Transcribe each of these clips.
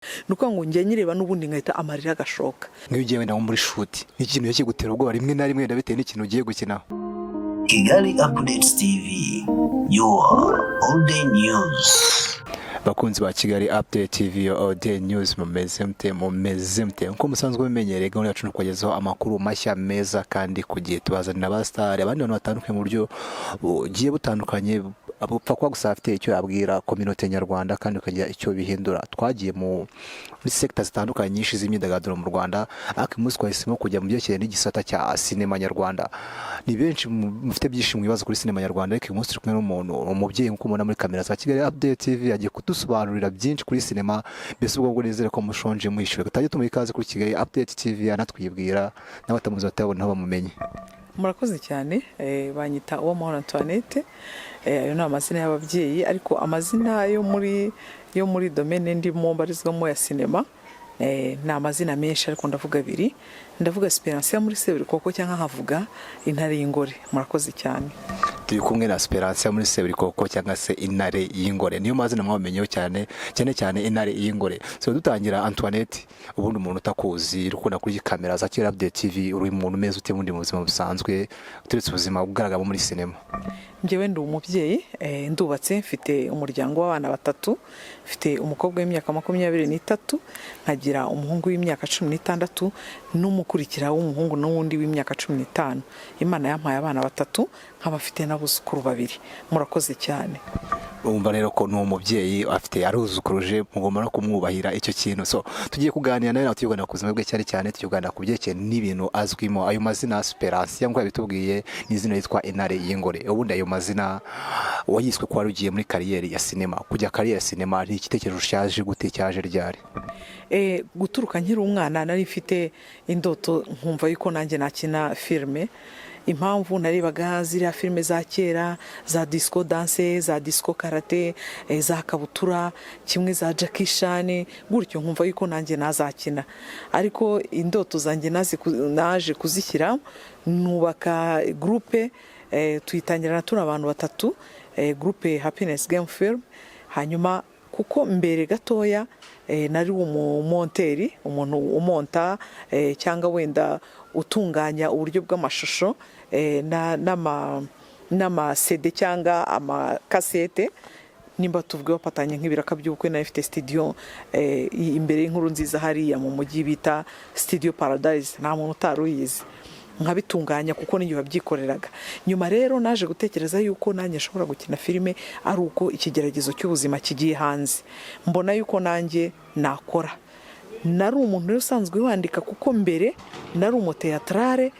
Ni ukuvuga ngo njya nyireba n'ubundi nkahita amarira agashoka. Nk'iyo ugiye wenda nko muri shoot, nk'ikintu kigutera ubwoba rimwe na rimwe wenda bitewe n'ikintu ugiye gukinaho? Kigali Updates TV, your all day news. Bakunzi ba Kigali Update TV, all day news, mumeze mute? Mumeze mute? Nkuko musanzwe mumenyereye, gahunda yacu ni ukubagezaho amakuru mashya meza kandi ku gihe. Tubazanira abasitari, abandi bantu batandukanye mu buryo bugiye butandukanye, bupfa kuba gusa afite icyo yabwira communauté nyarwanda kandi ukagira icyo bihindura. Twagiye muri secteur zitandukanye nyinshi z'imyidagaduro mu Rwanda, ariko uyu munsi twahisemo kujya mu byerekeranye n'igisata cya sinema nyarwanda. Ni benshi mufite byinshi mwibaza kuri sinema nyarwanda, ariko uyu munsi turi kumwe n'umuntu, umubyeyi, nk'uko mubona muri kamera za Kigali Update TV, agiye kudusobanurira byinshi kuri sinema. Mbese ubwo ngubwo nizere ko mushonje muhishyuwe. Tutajya tumuha ikaze kuri Kigali Update TV, anatwibwira n'abatamuzi batabona aho bamumenye. Murakoze cyane. Banyita Uwamahoro Antoinette. Ayo ni amazina y'ababyeyi, ariko amazina yo muri domaine ndimo mbarizwamo ya sinema ni amazina menshi, ariko ndavuga abiri: ndavuga Esperance muri Seburikoko cyangwa nkavuga Intare y'Ingore. Murakoze cyane. Turi kumwe na Esperance muri Seburikoko cyangwa se Intare y'Ingore, niyo mazina mwamenyeho cyane cyane cyane, Intare y'Ingore. So dutangira, Antoinette, ubundi umuntu utakuzi ukunda kuri kamera za Kigali Update TV, uri umuntu umeze ute bundi mu buzima busanzwe, uturetse ubuzima bugaragaramo muri sinema? Njyewe ndi umubyeyi, ndubatse, mfite umuryango w'abana batatu. Mfite umukobwa w'imyaka 23, nkagira umuhungu w'imyaka 16, n'umukurikira w'umuhungu n'uwundi w'imyaka 15. Imana yampaye abana batatu, nkaba mfite n'abuzukuru babiri. Murakoze cyane. Wumva rero ko ni umubyeyi afite aruzukuruje, mugomba no kumwubahira icyo kintu. So tugiye kuganira nawe, tugiye kuganira ku buzima bwe cyane cyane, tugiye kuganira ku byerekeye n'ibintu azwimo, ayo mazina Esperance, cyangwa yabitubwiye ni izina yitwa Intare y'Ingore. Ubundi ayo mazina wayiswe ko wari ugiye muri carrière ya sinema? Kujya carrière ya sinema ni igitekerezo cyaje gute? Cyaje ryari? Guturuka nkiri umwana nari mfite indoto, nkumva yuko nanjye nakina filime. Impamvu narebaga ziriya filime za kera, za disco danse, za disco karate, za kabutura kimwe, za Jackie Chan gutyo, nkumva yuko nanjye nazakina. Ariko indoto zanjye naje kuzishyira, nubaka groupe, tuyitangirana turi abantu batatu, groupe Happiness Game Film. Hanyuma kuko mbere gatoya nari umumonteri, umuntu umonta cyangwa wenda utunganya uburyo bw'amashusho n'ama CD cyangwa amakasete, nimba tuvuge bapatanye nk'ibiraka by'ubukwe. Nari mfite studio imbere y'Inkuru Nziza hariya mu mujyi bita Studio Paradise, nta muntu utari uyizi, nkabitunganya kuko n'igihe wabyikoreraga. Nyuma rero naje gutekereza yuko nanjye nshobora gukina filime ari uko ikigeragezo cy'ubuzima kigiye hanze, mbona yuko nanjye nakora. Nari umuntu rero usanzwe wandika, kuko mbere nari umuteyatarare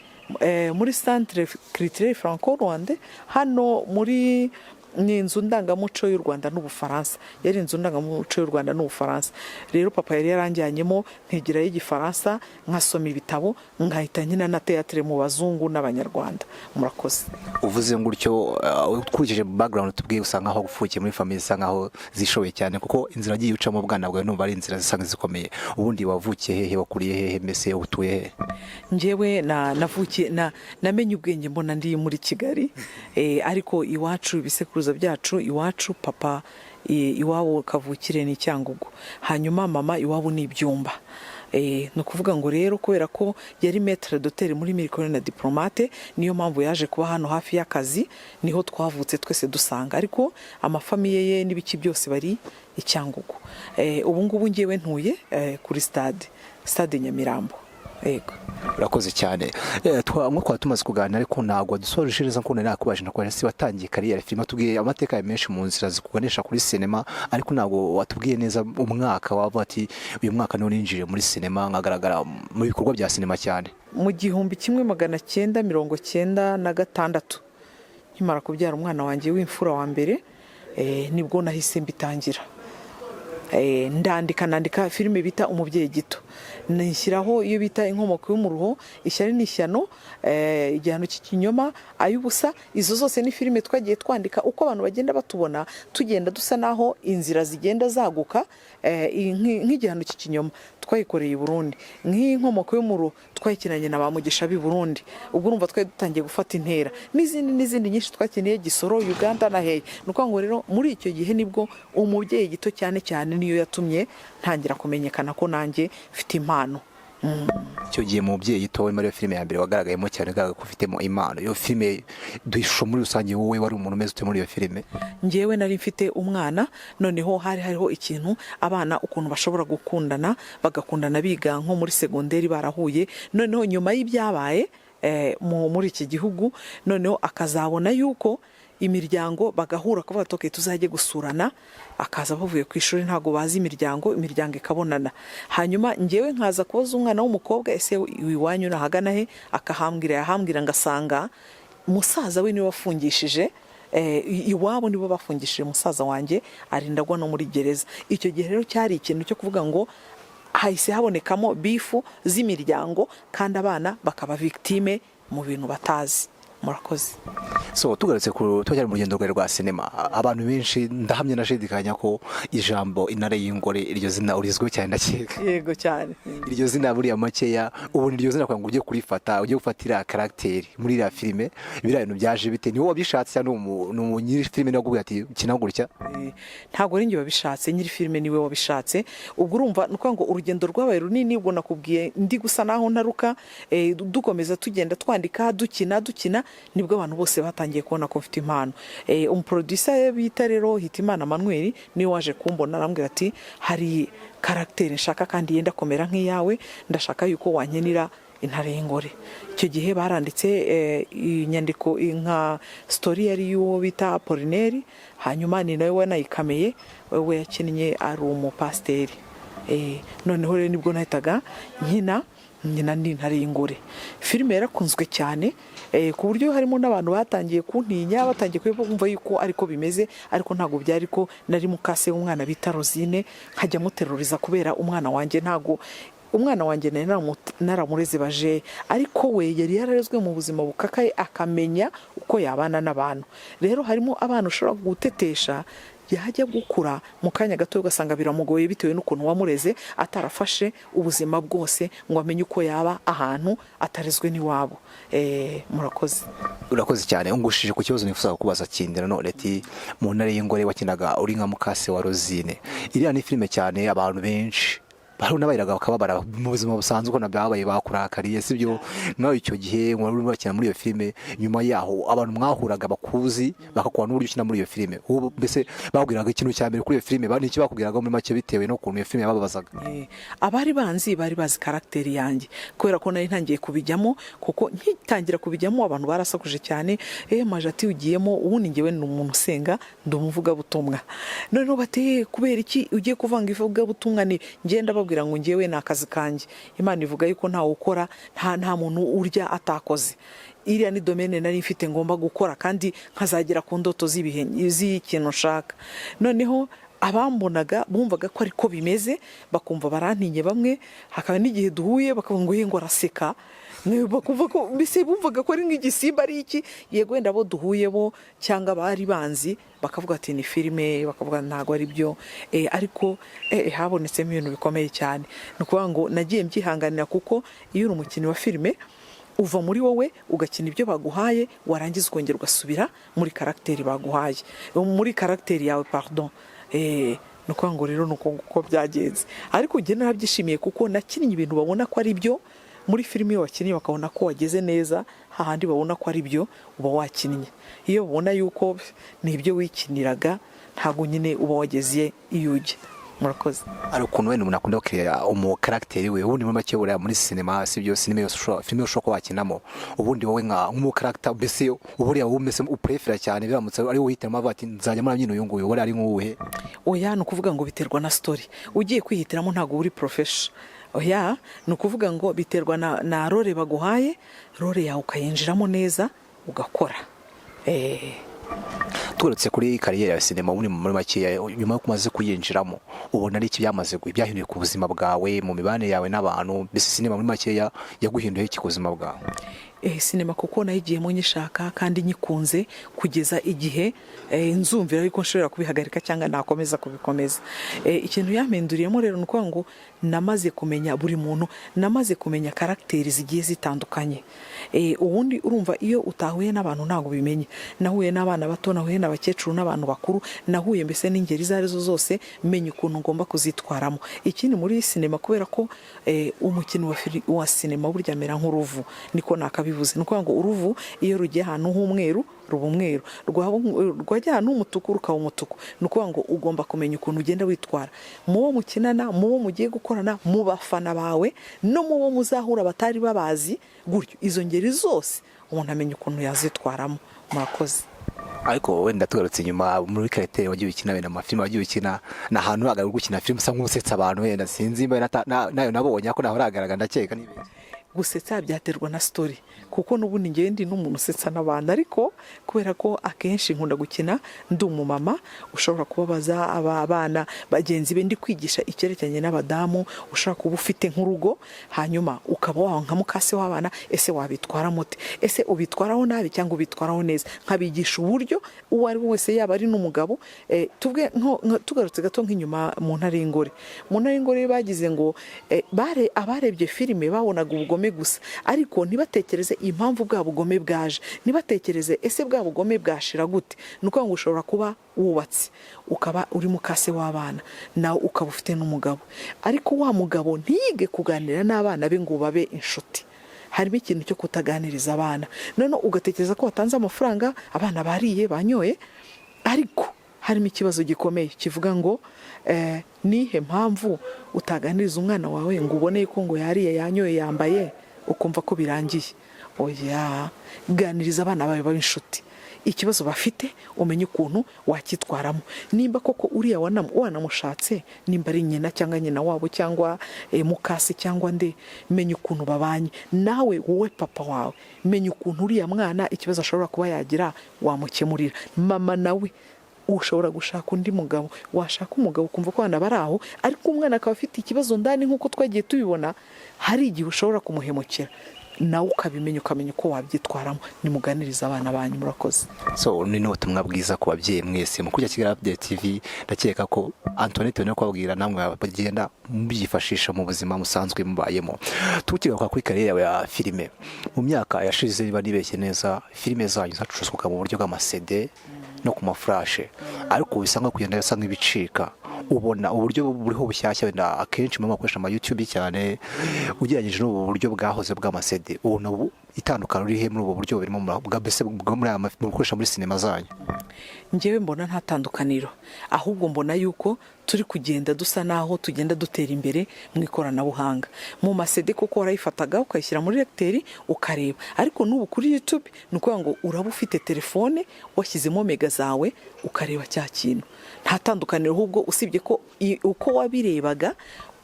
muri Centre Culturel Franco Rwanda hano muri, ni inzu ndangamuco y'u Rwanda n'Ubufaransa, yari inzu ndangamuco y'u Rwanda n'Ubufaransa. Rero papa yari yaranjyanyemo, nkigirayo Igifaransa, nkasoma ibitabo, nkahita nkina na théâtre mu bazungu n'Abanyarwanda. Murakoze. Uvuze gutyo, ukurikije background tubwiye, usanga nkaho uvukiye muri famille zisa nkaho zishoboye cyane, kuko inzira agiye ucamo ubwana bwawe numva ari inzira zisa nk'izikomeye. Ubundi wavukiye hehe? Wakuriye hehe? Mbese utuye hehe? Njyewe na navukiye na namenye ubwenge mbona ndi muri Kigali, ariko iwacu, ibisekuruza byacu, iwacu papa iwabo kavukire ni Cyangugu, hanyuma mama iwabo ni Ibyumba. Ni ukuvuga ngo rero kubera ko yari maître d'hôtel muri Mille Collines na diplomate, niyo mpamvu yaje kuba hano hafi y'akazi, niho twavutse twese dusanga, ariko amafamille ye n'ibiki byose bari i Cyangugu. Ubu ngubu ngewe ntuye kuri stade Nyamirambo, yego. Urakoze cyane. Nko twaba tumaze kuganira, ariko ntabwo wadusoje neza nkuko nari nakubaje. Nakubaje si watangiye carrière filime, tubwiye amateka yawe menshi mu nzira zikuganisha kuri sinema, ariko ntabwo watubwiye neza umwaka wavuga ati uyu mwaka niwo ninjiriye muri sinema, nkagaragara mu bikorwa bya sinema cyane. Mu 1996, nkimara kubyara umwana wanjye w'imfura wa mbere, nibwo nahise mbitangira. Ndandika, nandika filime bita Umubyeyi Gito, nishyiraho iyo bita Inkomoko y'Umuruho, Ishyari n'Ishyano, Igihano cy'Ikinyoma, Ay'ubusa. Izo zose ni filime twagiye twandika. Uko abantu bagenda batubona, tugenda dusa naho inzira zigenda zaguka. Nk'Igihano cy'Ikinyoma Twayikoreye i Burundi. Nk'iyi Nkomoko y'Umuro twayikinanye na ba Mugisha b'i Burundi. Ubwo urumva twari dutangiye gufata intera, n'izindi n'izindi nyinshi twakiniye Gisoro, Uganda na hehe. Ni ukuvuga ngo rero muri icyo gihe nibwo Umubyeyi Gito cyane cyane niyo yatumye ntangira kumenyekana ko nanjye mfite impano. Icyo gihe mu Mubyeyi Gito muri iyo filime ya mbere wagaragayemo cyane, ugaragara ko ufitemo impano. Iyo filime duha ishusho muri rusange, wowe wari umuntu umeze ute muri iyo filime? Njyewe nari mfite umwana. Noneho hari hariho ikintu, abana ukuntu bashobora gukundana, bagakundana biga nko muri segonderi barahuye, noneho nyuma y'ibyabaye muri iki gihugu, noneho akazabona yuko imiryango bagahura, akavuga ati: "Okay, tuzajye gusurana." Akaza bavuye ku ishuri, ntabwo bazi imiryango, imiryango ikabonana. Hanyuma njyewe nkaza kubaza umwana w'umukobwa: "Ese iwanyu nahagana he?" Akahambwira, yahambwira ngasanga musaza we niwe wafungishije iwabo, nibo bafungishije musaza wanjye, arinda agwa no muri gereza. Icyo gihe rero cyari ikintu cyo kuvuga ngo hahise habonekamo beef z'imiryango, kandi abana bakaba victime mu bintu batazi. Murakoze. So tugarutse ku tujya mu rugendo rwawe rwa sinema, abantu benshi ndahamya nashidikanya ko ijambo Intare y'Ingore, iryo zina urizwiho cyane, ndakeka. Yego, cyane. Iryo zina buriya makeya, ubona iryo zina kugira ngo ujye kurifata, ujye gufata iriya caractère muri iriya filime, biriya bintu byaje bite? Ni wowe wabishatse cyangwa ni nyiri filime niwe wakubwiye ati: "Kina gutya"? Ntabwo ari njye wabishatse, nyiri filime niwe wabishatse. Ubwo urumva ni ukuvuga ngo urugendo rwabaye runini. Ubwo nakubwiye ndi gusa naho ntaruka, dukomeza tugenda twandika, dukina, dukina, nibwo abantu bose batangiye kubona ko mfite impano. Umuproducer bita rero Hitimana Manuel niwe waje kumbona, arambwira ati: "Hari caractère nshaka kandi yenda kumera nk'iyawe, ndashaka yuko wankenira Intare y'Ingore." Icyo gihe baranditse inyandiko nka story yari y'uwo bita Apolineri, hanyuma ni nawe wanayikameye, we yakinnye ari umupasiteri. Noneho rero nibwo nahitaga nkina, nkina ni Intare y'Ingore. Filime yarakunzwe cyane, ku buryo harimo n'abantu batangiye kuntinya, batangiye kumva yuko ariko bimeze, ariko ntabwo byari ko nari mukase w'umwana bita Rosine, nkajya muteroriza kubera umwana wanjye. Ntabwo umwana wanjye nari naramureze bajeyi, ariko we yari yararezwe mu buzima bukakaye, akamenya uko yabana n'abantu. Rero harimo abana ushobora gutetesha, yajya gukura mu kanya gato ugasanga biramugoye, bitewe n'ukuntu wamureze atarafashe ubuzima bwose ngo amenye uko yaba ahantu atarezwe n'iwabo. Murakoze. Urakoze cyane. Ungushije ku kibazo nifuza kukubaza kindi nanone, ati mu Ntare y'Ingore wakinaga uri nka mukase wa Rosine. Iriya ni filime cyane abantu benshi hari n'abayiraga bakababara mu buzima busanzwe, uko byabaye bakurakariye, sibyo? Nawe icyo gihe wari urimo bakina muri iyo filime, nyuma yaho abantu mwahuraga bakuzi, bakakubona n'uburyo ukina muri iyo filime, ubu mbese babwiraga ikintu cya mbere kuri iyo filime ni iki bakubwiraga muri make, bitewe n'ukuntu iyo filime yababazaga? Abari banzi bari bazi caractère yanjye, kubera ko nari ntangiye kubijyamo, kuko nkitangira kubijyamo abantu barasakuje cyane: "Eh, maje ati ugiyemo." Ubundi ngewe ni umuntu usenga, ndi umuvugabutumwa. Noneho bati: "Eh, kubera iki ugiye kuvanga ivugabutumwa?" Ni ngenda babwira ngo ngewe ni akazi kanjye. Imana ivuga yuko ntawe ukora, nta muntu urya atakoze. Iriya ni domaine nari mfite ngomba gukora kandi nkazagera ku ndoto z'ibihe z'ikintu nshaka. Noneho abambonaga bumvaga ko ariko bimeze, bakumva barantinye bamwe. Hakaba n'igihe duhuye bakavuga ngo: "Ye, ngo araseka." Bakumva ko mbese bumvaga ko ari nk'igisimba, ari iki. Yego, wenda abo duhuye bo cyangwa bari banzi bakavuga ati: "Ni filime," bakavuga ntabwo ari byo. Ariko habonetsemo ibintu bikomeye cyane. Ni ukuvuga ngo nagiye mbyihanganira, kuko iyo uri umukinnyi wa filime uva muri wowe ugakina ibyo baguhaye, warangiza ukongera ugasubira muri caractère baguhaye, muri caractère yawe, pardon. Ni ukuvuga ngo rero ni uko nguko byagenze, ariko njye narabyishimiye kuko nakinnye ibintu babona ko ari byo. Muri filime iyo wakinnye bakabona ko wageze neza hahandi, babona ko ari byo uba wakinnye. Iyo babona yuko ni ibyo wikiniraga, ntabwo nyine uba wageze iyo ujya. Murakoze. Hari ukuntu wenda umuntu akunda gukiriya umucaractère we. Ubundi muri make buriya muri sinema, si byo, sinema yose ushobora, filime yose ushobora kuba wakinamo, ubundi wowe nk'umucaractère mbese buriya wowe mbese uprefera cyane, biramutse ari wowe uhitamo avuga ati: "Nzajya muri nyine uyu nguyu," buriya ari nk'uwuhe? Oya, ni ukuvuga ngo biterwa na story. Ugiye kwihitiramo ntabwo uri profession. Oya, ni ukuvuga ngo biterwa na role baguhaye, role yawe ukayinjiramo neza ugakora. Tugarutse kuri carrière ya sinema, ubundi muri makeya nyuma yo kumaze kuyinjiramo, ubona ari iki byamaze byahinduye ku buzima bwawe, mu mibanire yawe n'abantu? Mbese sinema muri makeya yaguhinduye iki ku buzima bwawe? Sinema kuko nayigiyemo nyishaka kandi nyikunze, kugeza igihe nzumvira yuko nshobora kubihagarika cyangwa nakomeza kubikomeza. Ikintu yampinduriyemo rero ni ukuvuga ngo namaze kumenya buri muntu, namaze kumenya caractère zigiye zitandukanye. Ubundi urumva iyo utahuye n'abantu ntabwo ubimenye. Nahuye n'abana bato, nahuye n'abakecuru n'abantu bakuru, nahuye mbese n'ingeri izo arizo zose, menya ukuntu ngomba kuzitwaramo. Ikindi, muri sinema, kubera ko umukinnyi wa sinema burya amera nk'uruvu, niko nakabivuze. Ni ukuvuga ngo uruvu iyo rugiye ahantu h'umweru ruba umweru, rwajya ahantu h'umutuku rukaba umutuku. Ni ukuvuga ngo ugomba kumenya ukuntu ugenda witwara mu bo mukinana, mu bo mugiye gukorana, mu bafana bawe no mu bo muzahura batari babazi gutyo. Izo ngeri zose umuntu amenya ukuntu yazitwaramo. Murakoze. Ariko wenda tugarutse inyuma muri caractère wagiye ukina, wenda amafilime wagiye ukina, ni ahantu hagaragara uri gukina filime usa nk'usetsa abantu. Wenda sinzi niba nayo nabonye ko naho uragaragara, ndakeka nibeshye. Gusetsa byaterwa na story, kuko n'ubundi ngewe ndi n'umuntu usetsa n'abantu, ariko kubera ko akenshi nkunda gukina ndi umumama ushobora kubabaza aba bana bagenzi be, ndi kwigisha icyerekeranye n'abadamu, ushobora kuba ufite nk'urugo, hanyuma ukaba wawe nka mukase w'abana, ese wabitwara mute? Ese ubitwaraho nabi cyangwa ubitwaraho neza? Nkabigisha uburyo uwo ari we wese, yaba ari n'umugabo. Tuvuge tugarutse gato nk'inyuma mu Ntare y'Ingore, mu Ntare y'Ingore bagize ngo abarebye filime babonaga ubugome gusa, ariko ntibatekereze impamvu bwa bugome bwaje, ntibatekereze ese bwa bugome bwashira gute. Ni ukuvuga ngo ushobora kuba wubatse, ukaba uri mukase w'abana, nawe ukaba ufite n'umugabo, ariko wa mugabo ntiyige kuganira n'abana be ngo babe inshuti. Harimo ikintu cyo kutaganiriza abana, noneho ugatekereza ko watanze amafaranga, abana bariye, banyoye, ariko harimo ikibazo gikomeye kivuga ngo nihe mpamvu utaganiriza umwana wawe ngo ubone ko ngo yariye, yanyoye, yambaye, ukumva ko birangiye? Oya, ganiriza abana bawe, babe inshuti. Ikibazo bafite umenye ukuntu wacyitwaramo. Nimba koko uriya wanamushatse, nimba ari nyina cyangwa nyina wabo cyangwa mukase cyangwa nde, menya ukuntu babanye nawe. Wowe papa wawe, menya ukuntu uriya mwana ikibazo ashobora kuba yagira wamukemurira. Mama nawe, ushobora gushaka undi mugabo, washaka umugabo ukumva ko abana bari aho, ariko umwana akaba afite ikibazo ndani, nk'uko twagiye tubibona, hari igihe ushobora kumuhemukira, nawe ukabimenya, ukamenya uko wabyitwaramo. Nimuganirize abana banyu. Murakoze. So ni n'ubutumwa bwiza ku babyeyi mwese mu kurya Kigali Update TV. Ndakeka ko Antoinette no kubabwira, namwe bagenda mubyifashisha mu buzima musanzwe mubayemo. Tukigaruka kuri carrière yawe ya filime, mu myaka yashize, niba nibeshye neza, filime zanyu zacuruzwaga mu buryo bw'ama CD no ku ma flash, ariko bisa nko kugenda bisa nk'ibicika. Ubona uburyo buriho bushyashya, wenda akenshi mu bakoresha ama YouTube cyane, ugereranyije n'ubu buryo bwahoze bw'ama CD, ubona ubu itandukaniro riri he muri ubu buryo burimo bwa mbese bwo muri aya mu gukoresha muri sinema zanyu? Njyewe mbona nta tandukaniro, ahubwo mbona yuko turi kugenda dusa naho tugenda dutera imbere mu ikoranabuhanga. Mu ma CD kuko warayifataga ukayishyira muri lecteur ukareba, ariko n'ubu kuri YouTube ni ukuvuga ngo uraba ufite telefone washyizemo mega zawe, ukareba cya kintu. Nta tandukaniro, ahubwo usibye ko uko wabirebaga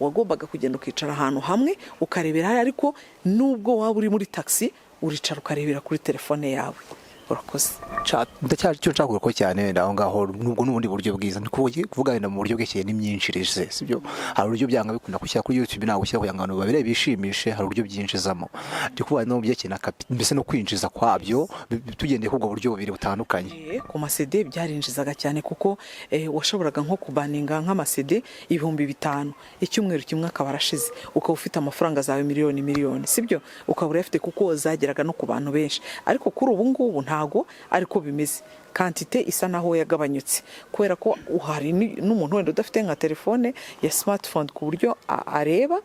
wagombaga kugenda ukicara ahantu hamwe ukarebera hariya, ariko nubwo waba uri muri taxi uricara ukarebera kuri telefone yawe. Urakoze. Ndacyari cyo nshaka kugarukaho cyane. Wenda aho ngaho nubwo n'ubundi buryo bwiza, ni kuvuga wenda mu buryo bwekeye n'imyinjirize, sibyo? Hari uburyo byanga bikunda gushyira kuri YouTube, ntabwo gushyira kugira ngo abantu babirebe bishimishe, hari uburyo byinjizamo. Ndi kuvuga no mu byerekeye na mbese no kwinjiza kwabyo, tugendeye kuri ubwo buryo bubiri butandukanye. Ku ma CD byarinjizaga cyane, kuko washoboraga nko kubaninga nk'ama CD 5000, icyumweru kimwe akaba arashize, ukaba ufite amafaranga zawe miliyoni miliyoni, sibyo? Ukaba urayafite kuko zageraga no ku bantu benshi. Ariko kuri ubu ngubu ntago ariko bimeze, quantité isa naho yagabanyutse, kubera ko hari n'umuntu wenda udafite nka telefone ya smartphone ku buryo areba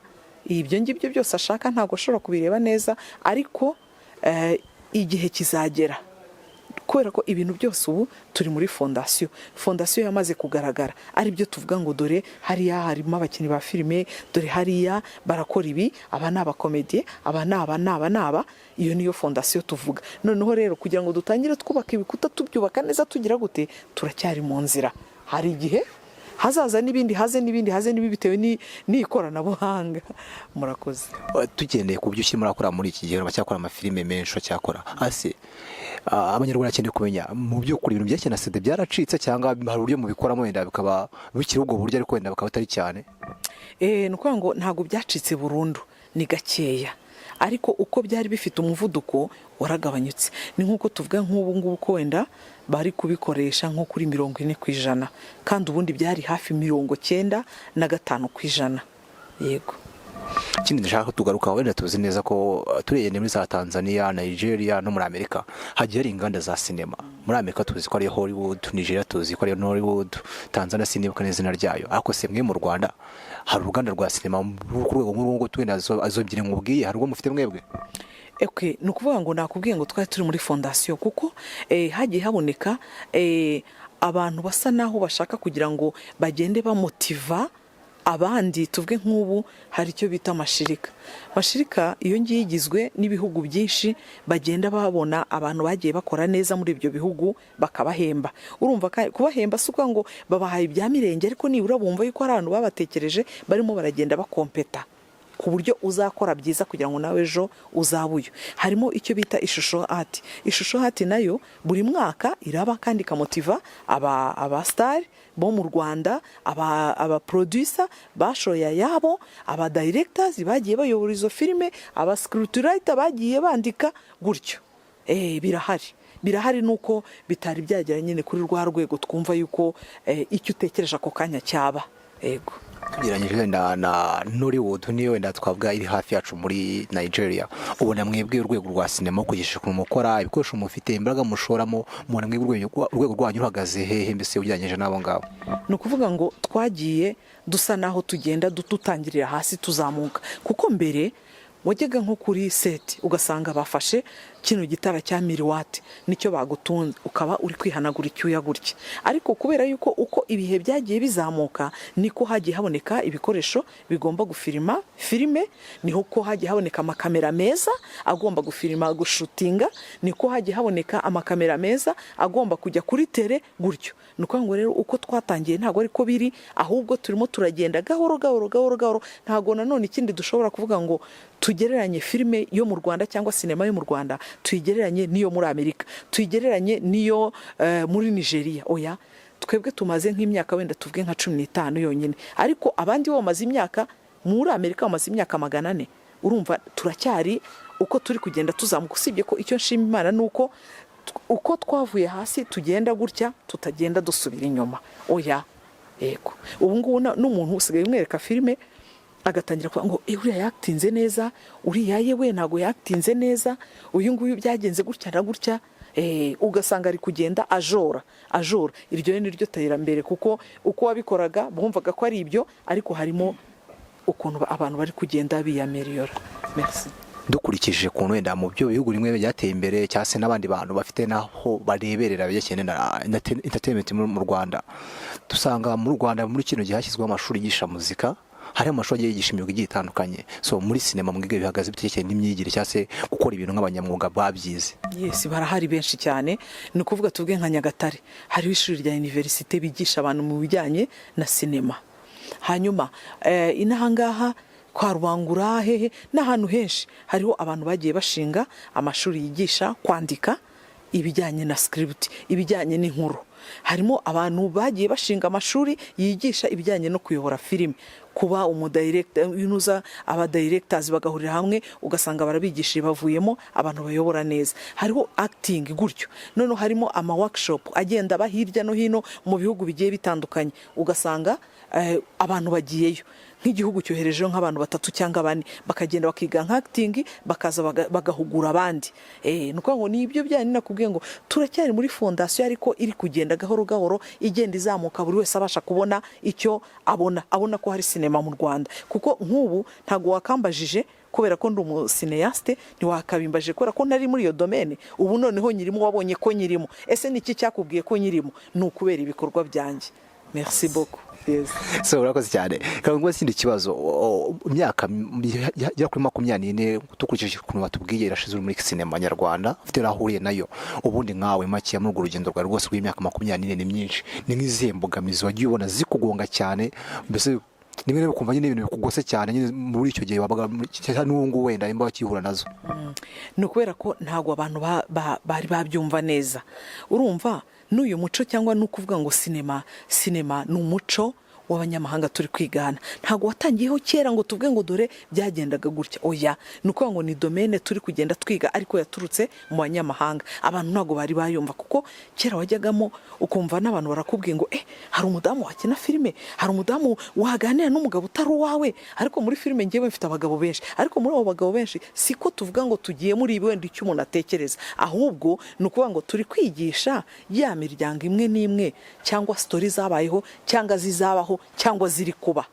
ibyo ngibyo byose ashaka, ntabwo ashobora kubireba neza. Ariko igihe kizagera, kubera ko ibintu byose ubu turi muri fondation, fondation yamaze kugaragara, aribyo tuvuga ngo dore hariya harimo abakinnyi ba filime, dore hariya barakora ibi, aba ni aba comédien, aba ni aba n'aba n'aba. Iyo niyo fondation tuvuga. Noneho rero kugira ngo dutangire twubaka ibikuta, tubyubaka neza, tugira gute, turacyari mu nzira. Hari igihe hazaza n'ibindi, haze n'ibindi, haze n'ibi, bitewe n'ikoranabuhanga. Murakoze. Tugendeye ku byo ukirimo urakora muri iki gihe, uracyakora amafilime menshi, uracyakora ase Abanyarwanda bakeneye kumenya mu by'ukuri, ibintu byerekeye na CD byaracitse, cyangwa hari uburyo mubikoramo wenda bikaba bikiri ubwo buryo, ariko wenda bukaba atari cyane? Ni ukuvuga ngo ntabwo byacitse burundu, ni gakeya. Ariko uko byari bifite umuvuduko waragabanyutse. Ni nk'uko tuvuga nk'ubu ngubu ko wenda bari kubikoresha nko kuri 40%, kandi ubundi byari hafi 95%, yego. Ikindi ndashaka ko tugaruka, wenda tuzi neza ko turebye muri za Tanzania, Nigeria no muri Amerika hagiye hari inganda za sinema. Muri Amerika tuzi ko ariyo Hollywood, Nigeria tuzi ko ariyo Nollywood, Tanzania sinibuka n'izina ryayo. Ariko se mwe mu Rwanda hari uruganda rwa sinema ku rwego nk'uru nguru wenda izo ebyiri nkubwiye, hari urwo mufite mwebwe? Okay, ni ukuvuga ngo nakubwiye ngo twari turi muri fondation, kuko hagiye haboneka abantu basa naho bashaka kugira ngo bagende bamotiva abandi. Tuvuge nk'ubu hari icyo bita mashirika. Mashirika iyo ngiyo igizwe n'ibihugu byinshi, bagenda babona abantu bagiye bakora neza muri ibyo bihugu bakabahemba. Urumva kubahemba si ukuvuga ngo babahaye ibya mirenge, ariko nibura bumva yuko hari abantu babatekereje, barimo baragenda bakompeta ku buryo uzakora byiza kugira ngo nawe ejo uzabe uyu. Harimo icyo bita Ishusho Art. Ishusho Art nayo buri mwaka iraba kandi ikamotiva aba star bo mu Rwanda, aba producer bashoye ayabo, aba directors bagiye bayobora izo filime, aba scriptwriter bagiye bandika gutyo. Birahari, birahari, nuko bitari byagera nyine kuri rwa rwego twumva yuko icyo utekereje ako kanya cyaba, yego. Tugereranyije wenda na Nollywood, niyo wenda twavuga iri hafi yacu muri Nigeria, ubona mwebwe urwego rwa sinema, kugisha ukuntu mukora, ibikoresho mufite, imbaraga mushoramo, mubona mwebwe urwego rwanyu ruhagaze hehe mbese ugereranyije n'abo ngabo? Ni ukuvuga ngo twagiye dusa naho tugenda dutangirira hasi tuzamuka, kuko mbere wajyaga nko kuri set ugasanga bafashe kino gitara cya mille watt nicyo bagutunze, ukaba uri kwihanagura icyuya gutya. Ariko kubera yuko uko ibihe byagiye bizamuka, niko hagiye haboneka ibikoresho bigomba gufilima filime, niho ko hagiye haboneka amakamera meza agomba gufilima, gushutinga, niko hagiye haboneka amakamera meza agomba kujya kuri terrain gutyo. Ni ukuvuga ngo rero uko twatangiye ntabwo ariko biri, ahubwo turimo turagenda gahoro gahoro gahoro gahoro. Ntabwo nanone ikindi dushobora kuvuga ngo tugereranye filime yo mu Rwanda cyangwa sinema yo mu Rwanda, tuyigereranye n'iyo muri Amerika, tuyigereranye n'iyo muri Nigeria. Oya, twebwe tumaze nk'imyaka wenda tuvuge nka 15 yonyine, ariko abandi bo bamaze imyaka, muri Amerika bamaze imyaka 400. Urumva turacyari uko turi kugenda tuzamuka, usibye ko icyo nshima Imana ni uko uko twavuye hasi tugenda gutya, tutagenda dusubira inyuma, oya. Yego, ubu ngubu n'umuntu usigaye umwereka filime agatangira kuvuga ngo: "Eh, uriya yakitinze neza, uriya yewe ntabwo yakitinze neza, uyu nguyu byagenze gutya na gutya." Ugasanga ari kugenda ajora ajora. Iryo ni ryo terambere, kuko uko wabikoraga bumvaga ko ari ibyo, ariko harimo ukuntu abantu bari kugenda biyameliyora. Merci. Dukurikije ukuntu wenda mu byo bihugu bimwe byateye imbere, cyangwa se n'abandi bantu bafite n'aho bareberera ibyerekeranye na entertainment mu Rwanda, dusanga mu Rwanda muri kino gihe hashyizweho amashuri yigisha muzika, hari amashuri agiye yigisha imyuga igiye itandukanye. So muri sinema mwebwe bihagaze biterekeye n'imyigire cyangwa se gukora ibintu nk'abanyamwuga babyize? Yes, barahari benshi cyane. Ni ukuvuga tuvuge nka Nyagatare hariho ishuri rya université bigisha abantu mu bijyanye na sinema. Hanyuma inaha ngaha kwa Rubangura, hehe n'ahantu henshi hariho abantu bagiye bashinga amashuri yigisha kwandika ibijyanye na script, ibijyanye n'inkuru. Harimo abantu bagiye bashinga amashuri yigisha ibijyanye no kuyobora filime, kuba umudirector, unuza aba directors bagahurira hamwe, ugasanga barabigishije, bavuyemo abantu bayobora neza. Hariho acting gutyo. Noneho harimo ama workshop agenda aba hirya no hino mu bihugu bigiye bitandukanye, ugasanga abantu bagiyeyo, nk'igihugu cyoherejeho nk'abantu batatu cyangwa bane, bakagenda bakiga nka acting, bakaza bagahugura abandi. Ni ukuvuga ngo ni ibyo byanyu nakubwiye ngo turacyari muri fondation, ariko iri kugenda gahoro gahoro, igenda izamuka, buri wese abasha kubona icyo abona, abona ko hari sinema mu Rwanda. Kuko nk'ubu ntabwo wakambajije kubera ko ndi umucinéaste, ntiwakabimbaje kubera ko ntari muri iyo domaine. Ubu noneho nyirimo, wabonye ko nyirimo. Ese ni iki cyakubwiye ko nyirimo? Ni ukubera ibikorwa byanjye. Merci beaucoup, yes. So urakoze cyane. Kandi ngo ikindi kibazo, imyaka igera kuri 24 dukurikije ukuntu batubwiye irashize uri muri sinema nyarwanda, ufite aho ahuriye nayo. Ubundi nkawe makeya, muri urwo rugendo rwawe rwose rw'imyaka 24, ni myinshi, ni nk'izihe mbogamizi wagiye ubona zikugonga cyane, mbese rimwe na rimwe ukumva nyine ibintu bikugose cyane nyine muri icyo gihe wabaga cyangwa n'ubu ngubu wenda nimba wakihura nazo? Ni ukubera ko ntabwo abantu bari babyumva neza. Urumva n'uyu muco, cyangwa ni ukuvuga ngo sinema ni umuco w'abanyamahanga turi kwigana. Ntabwo watangiyeho kera ngo tuvuge ngo dore byagendaga gutya. Oya, ni ukuvuga ngo ni domaine turi kugenda twiga, ariko yaturutse mu banyamahanga. Abantu ntabwo bari bayumva, kuko kera wajyagamo ukumva n'abantu barakubwiye ngo hari umudamu wakina filime, hari umudamu waganira n'umugabo utari uwawe. Ariko muri filime ngewe mfite abagabo benshi, ariko muri abo bagabo benshi siko tuvuga ngo tugiye muri ibi wenda icyo umuntu atekereza, ahubwo ni ukuvuga ngo turi kwigisha ya miryango imwe n'imwe, cyangwa story zabayeho, cyangwa zizabaho, cyangwa ziri kuba.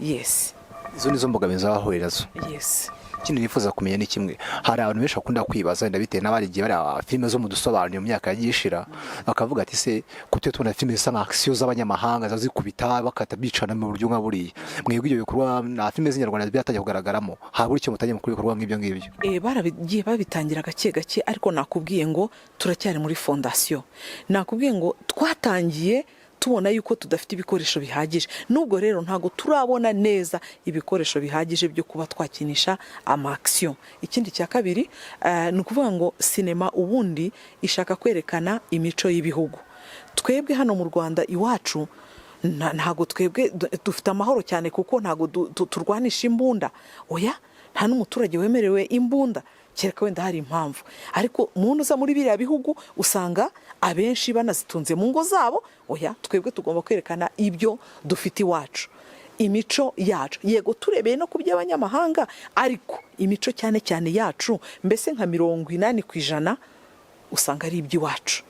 Yes. Izo nizo mbogamizi bahurira zo. Yes. Ikindi nifuza kumenya ni kimwe: hari abantu benshi bakunda kwibaza, wenda bitewe n'abarigiye bareba filime zo mu dusobanuro mu myaka yagiye ishira, bakavuga ati: "Se ko tujya tubona filime zisa nka action z'abanyamahanga, ziba zikubita, bakata, bicana mu buryo nka buriya, mwebwe ibyo bikorwa na filime z'inyarwanda byatangiye kugaragaramo? Habura icyo mutangiye mukora ibikorwa nk'ibyo ngibyo?" Barabigiye babitangira gake gake, ariko nakubwiye ngo turacyari muri fondation. Nakubwiye ngo twatangiye tubona yuko tudafite ibikoresho bihagije. Nubwo rero ntabwo turabona neza ibikoresho bihagije byo kuba twakinisha ama action. Ikindi cya kabiri, ni ukuvuga ngo sinema ubundi ishaka kwerekana imico y'ibihugu. Twebwe hano mu Rwanda iwacu ntabwo twebwe dufite amahoro cyane, kuko ntabwo turwanisha imbunda. Oya, nta n'umuturage wemerewe imbunda, kereka wenda hari impamvu. Ariko muntu uza muri biriya bihugu usanga abenshi banazitunze mu ngo zabo. Oya, twebwe tugomba kwerekana ibyo dufite iwacu, imico yacu. Yego, turebeye no ku by'abanyamahanga, ariko imico cyane cyane yacu, mbese nka 80% usanga ari iby'iwacu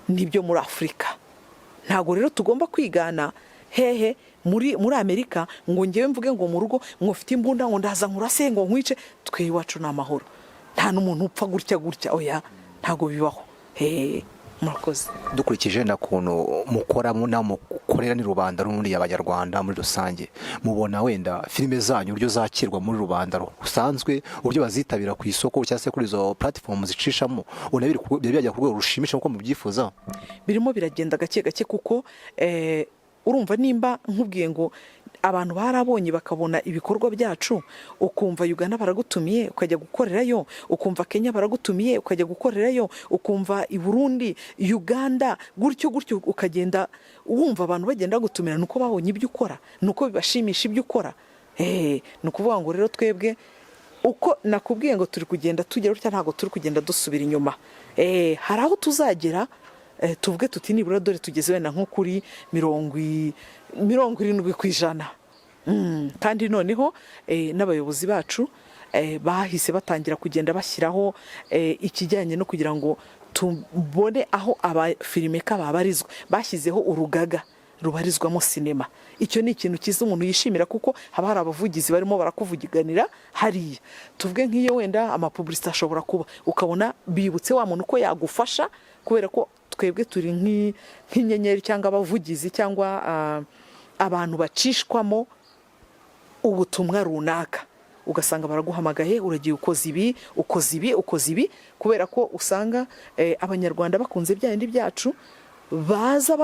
n'ibyo muri Afurika. Ntabwo rero tugomba kwigana hehe muri Amerika, ngo ngewe mvuge ngo mu rugo ngo mfite imbunda, ngo ndaza nkurase, ngo nkwice. Twe iwacu ni amahoro, nta n'umuntu upfa gutya gutya. Oya, ntabwo bibaho. Hehe, murakoze. Dukurikije na kuntu mukora nawe mukorera ni rubanda n'ubundi abanyarwanda muri rusange, mubona wenda filime zanyu uburyo zakirwa muri rubanda rusanzwe, uburyo bazitabira ku isoko cyangwa se kuri izo platform zicishamo, ubona biri byajya ku rwego rushimisha nk'uko mubyifuza? Birimo biragenda gake gake, kuko urumva nimba nkubwiye ngo abantu barabonye, bakabona ibikorwa byacu, ukumva Uganda baragutumiye ukajya gukorerayo, ukumva Kenya baragutumiye ukajya gukorerayo, ukumva i Burundi, Uganda, gutyo gutyo, ukagenda wumva abantu bagenda bagutumira, ni uko babonye ibyo ukora, ni uko bibashimisha ibyo ukora. Ni ukuvuga ngo rero twebwe, uko nakubwiye ngo turi kugenda tugera gutya, ntabwo turi kugenda dusubira inyuma. Hari aho tuzagera, tuvuge tuti nibura dore tugeze wenda nko kuri 70%. Kandi noneho n'abayobozi bacu bahise batangira kugenda bashyiraho ikijyanye no kugira ngo tubone aho abafilmmaker babarizwa. Bashyizeho urugaga rubarizwamo sinema. Icyo ni ikintu cyiza umuntu yishimira, kuko haba hari abavugizi barimo barakuvuganira hariya. Tuvuge nk'iyo wenda amapublicité ashobora kuba, ukabona bibutse wa muntu ko yagufasha, kubera ko twebwe turi nk'inyenyeri cyangwa abavugizi cyangwa abantu bacishwamo ubutumwa runaka, ugasanga baraguhamagaye, uragiye, ukoze ibi, ukoze ibi, ukoze ibi, kubera ko usanga abanyarwanda bakunze bya bindi byacu, baza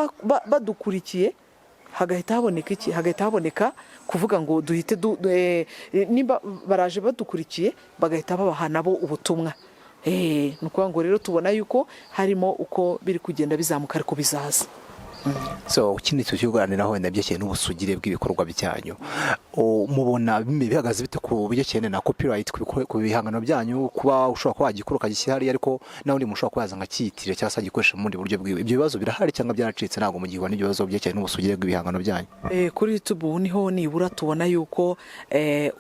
badukurikiye, hagahita haboneka iki? Hagahita haboneka kuvuga ngo duhite nimba baraje badukurikiye, bagahita babaha nabo ubutumwa. Ni ukuvuga ngo rero tubona yuko harimo uko biri kugenda bizamuka, ariko bizaza. So ikindi tukiganiraho wenda byerekeye n'ubusugire bw'ibikorwa byanyu. Mubona bihagaze bite ku byerekeye na copyright ku bihangano byanyu, kuba ushobora kuba wagikora ukagishyira hariya, ariko n'undi muntu ushobora kuba yaza nkakiyitirira cyangwa se agikoresha mu bundi buryo bwiwe? Ibyo bibazo birahari cyangwa byaracitse, ntabwo mugihura n'ibyo bibazo byerekeye n'ubusugire bw'ibihangano byanyu? Kuri YouTube ubu niho nibura tubona yuko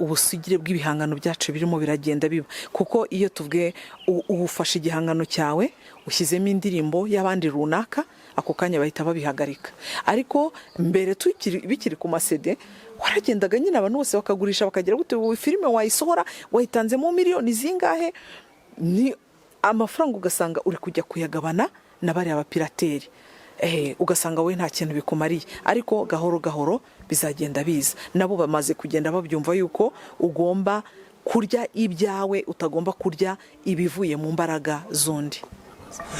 ubusugire bw'ibihangano byacu birimo biragenda biba, kuko iyo tuvuge ufashe igihangano cyawe ushyizemo indirimbo y'abandi runaka, ako kanya bahita babihagarika. Ariko mbere bikiri ku ma CD, waragendaga nyine abantu bose bakagurisha, bakagira gute, ubu filime wayisohora wayitanzemo miliyoni zingahe, ni amafaranga, ugasanga uri kujya kuyagabana na bariya bapirateri, ugasanga we nta kintu bikumariye. Ariko gahoro gahoro bizagenda biza. Nabo bamaze kugenda babyumva yuko ugomba kurya ibyawe, utagomba kurya ibivuye mu mbaraga z'undi.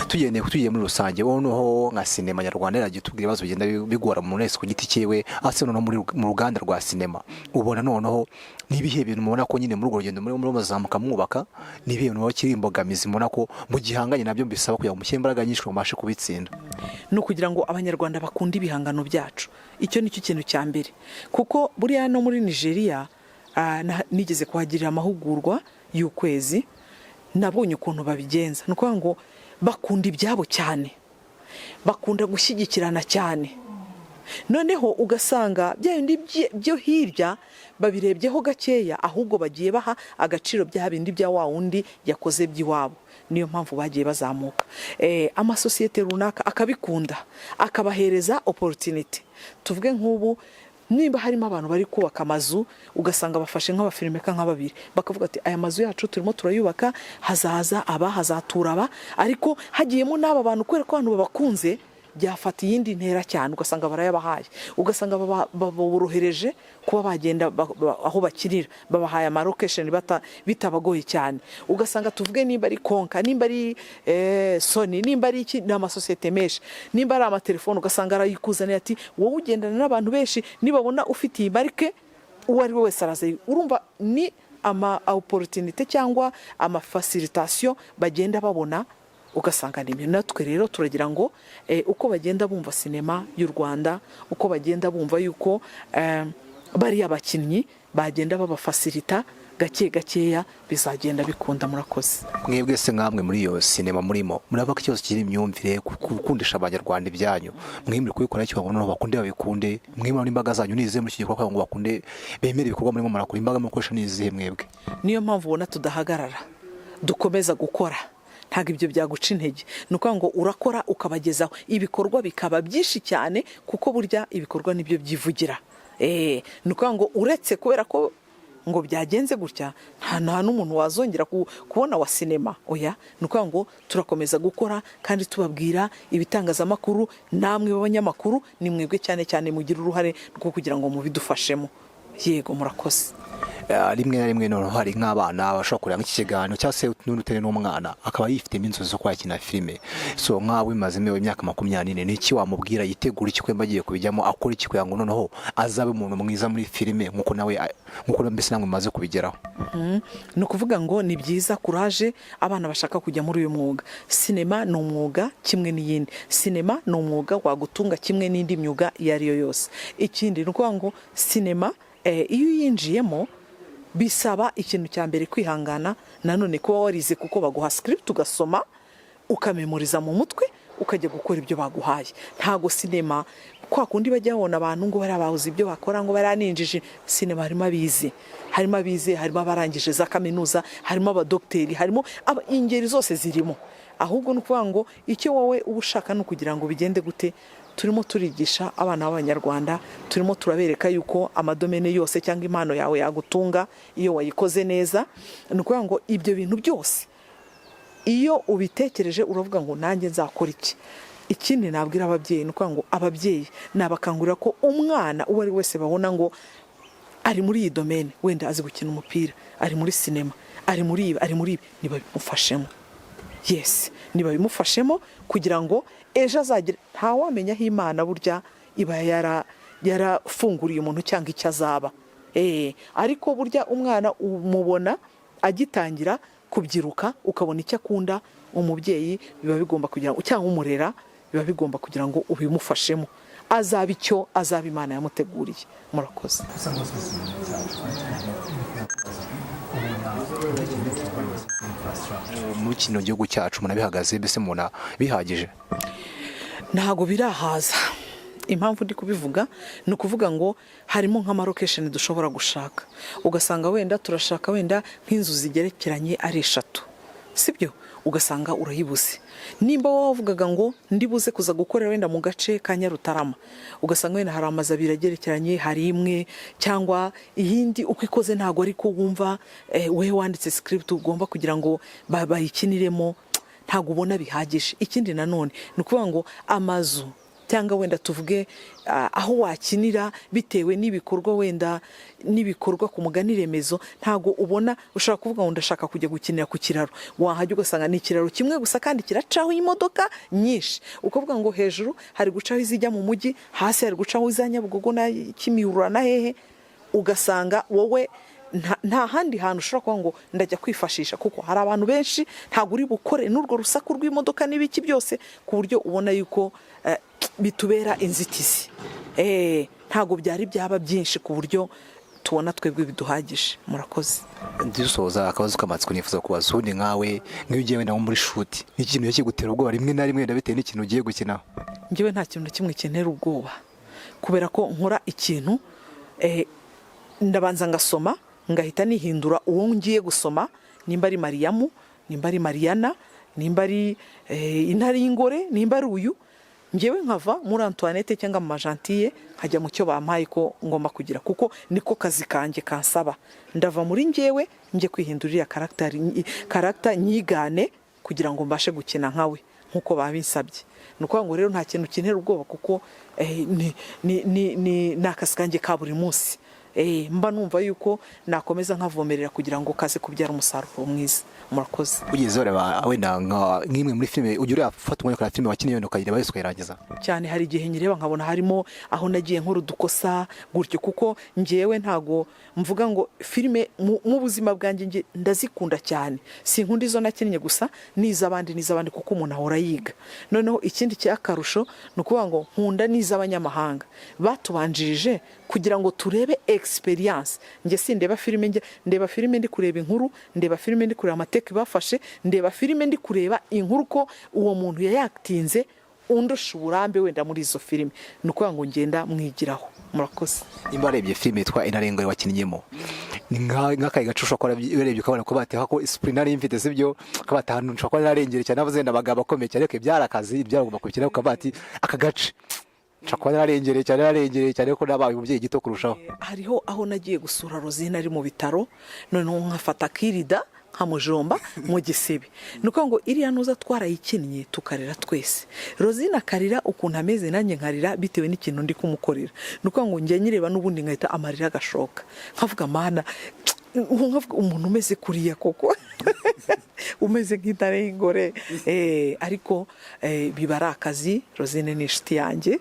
Tugendeye tugiye muri rusange, wowe noneho nka sinema nyarwanda iragiye tubwira ibibazo bigenda bigora umuntu wese ku giti cyiwe, ase noneho mu ruganda rwa sinema ubona noneho n'ibihe bintu mubona ko nyine muri urwo rugendo muri muzamuka mwubaka, n'ibihe bintu mubona kiri imbogamizi, mubona ko mugihanganye nabyo, bisaba kugira ngo mushyire imbaraga nyinshi ngo mubashe kubitsinda? Ni ukugira ngo Abanyarwanda bakunde ibihangano byacu. Icyo ni cyo kintu cya mbere, kuko buriya no muri Nigeria nigeze kuhagirira amahugurwa y'ukwezi, nabonye ukuntu babigenza. Ni ukuvuga ngo bakunda ibyabo cyane, bakunda gushyigikirana cyane. Noneho ugasanga bya bindi byo hirya babirebyeho gakeya, ahubwo bagiye baha agaciro bya bindi bya wa wundi yakoze by'iwabo. Niyo mpamvu bagiye bazamuka. Amasosiyete runaka akabikunda, akabahereza opportunity. Tuvuge nk'ubu nimba harimo abantu bari kubaka amazu, ugasanga bafashe nk'aba filmmaker nka babiri, bakavuga ati: "Aya mazu yacu turimo turayubaka, hazaza aba, hazatura aba, ariko hagiyemo n'aba bantu." Kubera ko abantu babakunze, byafata iyindi ntera cyane, ugasanga barayabahaye, ugasanga baborohereje kuba bagenda aho bakinira, babahaye ama location bitabagoye cyane. Ugasanga tuvuge nimba ari Konka, nimba ari Sony, nimba ari iki, ni amasosiyete menshi, nimba ari amatelefone, ugasanga arayikuzaniye ati: "Wowe ugendana n'abantu benshi, nibabona ufite iyi marque, uwo ari we wese araza." Urumva ni ama opportunité cyangwa ama facilitation bagenda babona, ugasanga ni ibintu. Natwe rero turagira ngo uko bagenda bumva sinema y'u Rwanda, uko bagenda bumva yuko bariya bakinnyi bagenda babafacilita gake gakeya, bizagenda bikunda. Murakoze. Mwebwe se nkamwe muri iyo sinema murimo, murabona ko ikibazo kiri imyumvire, gukundisha Abanyarwanda ibyanyu, mwe muri kubikora iki ngo noneho bakunde babikunde? Mwe muri imbaraga zanyu ni izihe muri iki gikorwa kugira ngo bakunde, bemere ibikorwa murimo murakora? Imbaraga mukoresha ni izihe mwebwe? Niyo mpamvu ubona tudahagarara, dukomeza gukora. Ntabwo ibyo byaguca intege. Ni ukuvuga ngo urakora, ukabagezaho ibikorwa, bikaba byinshi cyane, kuko burya ibikorwa nibyo byivugira. Ni ukuvuga ngo uretse kubera ko ngo byagenze gutya, nta n'umuntu wazongera kubona wa sinema. Oya, ni ukuvuga ngo turakomeza gukora kandi tubabwira ibitangazamakuru, namwe b'abanyamakuru, ni mwebwe cyane cyane mugira uruhare rwo kugira ngo mubidufashemo. Yego, murakoze. Rimwe na rimwe noneho hari nk'abana bashobora kureba nk'iki kiganiro, cyangwa se n'undi utari n'umwana, akaba yifitemo inzozi zo kwakina filime. So nk'aho bimazemo imyaka 24, ni iki wamubwira? Yitegura iki kwemba agiye kubijyamo? Akora iki kugira ngo noneho azabe umuntu mwiza muri filime nk'uko nawe, nk'uko mbese namwe mumaze kubigeraho? Ni ukuvuga ngo ni byiza, kuraje abana bashaka kujya muri uyu mwuga. Sinema ni umwuga kimwe n'iyindi, sinema ni umwuga wagutunga kimwe n'indi myuga iyo ari yo yose. Ikindi ni ukuvuga ngo sinema iyo uyinjiyemo bisaba ikintu cya mbere kwihangana, nanone kuba warize, kuko baguha script ugasoma, ukamemoriza mu mutwe, ukajya gukora ibyo baguhaye. Ntago sinema kwa kundi bajya babona abantu ngo bariya bahuze ibyo bakora, ngo bariya ni injiji. Sinema harimo abize, harimo abize, harimo abarangije za kaminuza, harimo abadogiteri, harimo ingeri zose zirimo. Ahubwo ni ukuvuga ngo icyo wowe uba ushaka ni ukugira ngo bigende gute. Turimo turigisha abana b'Abanyarwanda, turimo turabereka yuko ama domaine yose cyangwa impano yawe yagutunga iyo wayikoze neza. Ni ukuvuga ngo ibyo bintu byose iyo ubitekereje, uravuga ngo nanjye nzakora iki. Ikindi nabwira ababyeyi ni ukuvuga ngo ababyeyi nabakangurira ko umwana uwo ari we wese babona ngo ari muri iyi domaine, wenda azi gukina umupira, ari muri sinema, ari muri ibi, ari muri ibi, ntibabimufashemo. Yes, ntibabimufashemo kugira ngo ejo azagere. Ntawamenya aho Imana burya iba yarafunguriye umuntu cyangwa icyo azaba. Ariko burya umwana umubona agitangira kubyiruka, ukabona icyo akunda. Umubyeyi biba bigomba kugira ngo, cyangwa umurera, biba bigomba kugira ngo ubimufashemo, azaba icyo azaba Imana yamuteguriye. Murakoze. Muri kino gihugu cyacu umuntu abihagaze, mbese mubona bihagije? Ntabwo birahaza. Impamvu ndi kubivuga ni ukuvuga ngo harimo nk'ama location dushobora gushaka, ugasanga wenda turashaka wenda nk'inzu zigerekeranye ari eshatu, sibyo? Ugasanga urayibuze. Nimba wowe wavugaga ngo ndibuze kuza gukorera wenda mu gace ka Nyarutarama, ugasanga wenda hari amazu abiri agerekeranye, hari imwe cyangwa iyindi uko ikoze ntabwo ariko wumva wowe wanditse script ugomba kugira ngo bayikiniremo, ntabwo ubona bihagije. Ikindi nanone ni ukuvuga ngo amazu cyangwa wenda tuvuge aho wakinira bitewe n'ibikorwa, wenda n'ibikorwa ku mugani remezo. Ntago ubona ushobora kuvuga ngo ndashaka kujya gukinira ku kiraro, wahajya ugasanga ni ikiraro kimwe gusa kandi kiracaho imodoka nyinshi. Ukavuga ngo hejuru hari gucaho izijya mu mujyi, hasi hari gucaho iza Nyabugogo na Kimihurura na hehe, ugasanga wowe nta handi hantu ushobora kuvuga ngo ndajya kwifashisha, kuko hari abantu benshi, ntabwo uri bukore n'urwo rusaku rw'imodoka n'ibiki byose, ku buryo ubona yuko bitubera inzitizi. Ntabwo byari byaba byinshi ku buryo tubona twebwe biduhagije. Murakoze. Dusoza, akabazo k'amatsiko nifuza kubaza: ubundi nkawe, nk'iyo ugiye wenda nko muri shoot, n'ikintu kigutera ubwoba rimwe na rimwe, wenda bitewe n'ikintu ugiye gukinaho? Njyewe nta kintu na kimwe kintera ubwoba, kubera ko nkora ikintu, ndabanza ngasoma, ngahita nihindura uwo ngiye gusoma, nimba ari Mariyamu, nimba ari Mariyana, nimba ari intare y'ingore, nimba ari uyu. Ngewe nkava muri Antoinette cyangwa mu Majantille, nkajya mu cyo bampaye ko ngomba kugira, kuko niko kazi kanjye kansaba. Ndava muri ngewe njye kwihindura iriya character, nyigane kugira ngo mbashe gukina nkawe nk'uko babinsabye. Ni ukuvuga ngo rero nta kintu kintera ubwoba, kuko ni akazi kanjye ka buri munsi. Mba numva yuko nakomeza nkavomerera kugira ngo kaze kubyara umusaruro mwiza. Murakoze. Ugeze ureba wenda nk'imwe muri filime, ujya ureba, ufata umwanya ukareba filime wakinnye, wenda ukayireba yose ukayirangiza? Cyane. Hari igihe nyireba nkabona harimo aho nagiye nkora udukosa gutyo, kuko ngewe ntago mvuga ngo filime mu buzima bwanjye nge ndazikunda cyane. Sinkunda izo nakinnye gusa, n'iz'abandi, n'iz'abandi, kuko umuntu ahora yiga. Noneho ikindi cy'akarusho ni ukuvuga ngo nkunda n'iz'abanyamahanga batubanjirije kugira ngo turebe experience. Njye sindeba filime, njye ndeba filime ndi kureba inkuru, ndeba filime ndi kureba amateka bafashe, ndeba filime ndi kureba inkuru ko uwo muntu yayatinze undusha uburambe wenda muri izo filime. Ni ukuvuga ngo ngenda mwigiraho. Murakoze. Nimba warebye filime yitwa Intare y'Ingore wakinnyemo, ni nk'akahe gace ushobora kuba urebye ukabona ko bateha ko esprit nari mfite, sibyo? Ukaba ati ahantu nshobora kuba nararengere cyane, navuze wenda amagambo akomeye cyane, ariko byari akazi, byaragomba kubikina. Ukavuga ati aka gace nshobora kuba nararengereye cyane, nararengereye cyane, ko nabaye umubyeyi gito kurushaho. Hariho aho nagiye gusura Rosine ari mu bitaro, noneho nkafata kirida nkamujomba mu gisebe. Ni ukuvuga ngo iriya nuza twarayikinnye tukarira twese, Rosine akarira ukuntu ameze, nanjye nkarira bitewe n'ikintu ndi kumukorera. Ni ukuvuga ngo njya nyireba n'ubundi nkahita amarira agashoka, nkavuga mana, nkavuga umuntu umeze kuriya koko, umeze nk'intare y'ingore. Ariko biba ari akazi. Rosine ni inshuti yanjye.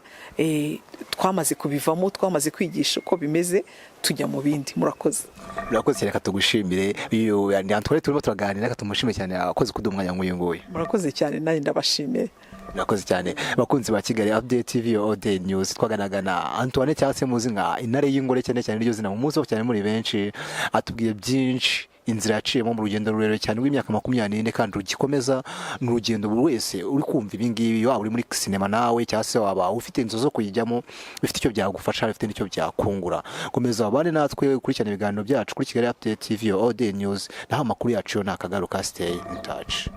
Twamaze kubivamo, twamaze kwigisha uko bimeze, tujya mu bindi. Murakoze. Murakoze cyane, reka tugushimire. Uyu ni Antoinette turimo turaganira, reka tumushime cyane, akoze kuduha umwanya nk'uyu nguyu. Murakoze cyane, nanjye ndabashimiye. Murakoze cyane, bakunzi ba Kigali Update TV, All Day News. Twaganaga na Antoinette, cyangwa se muzi nka Intare y'Ingore cyane cyane, iryo zina mu munsi cyane muri benshi. Atubwiye byinshi, inzira yaciyemo mu rugendo rurerure cyane rw'imyaka 24 kandi rugikomeza. Ni urugendo buri wese uri kumva ibi ngibi, waba uri muri sinema nawe cyangwa se waba ufite inzu zo kuyijyamo, bifite icyo byagufasha, bifite n'icyo byakungura. Komeza wabane natwe, ukurikirane ibiganiro byacu kuri Kigali Update TV, All Day News, naho amakuru yacu yo ni akagaruka. Stay in touch.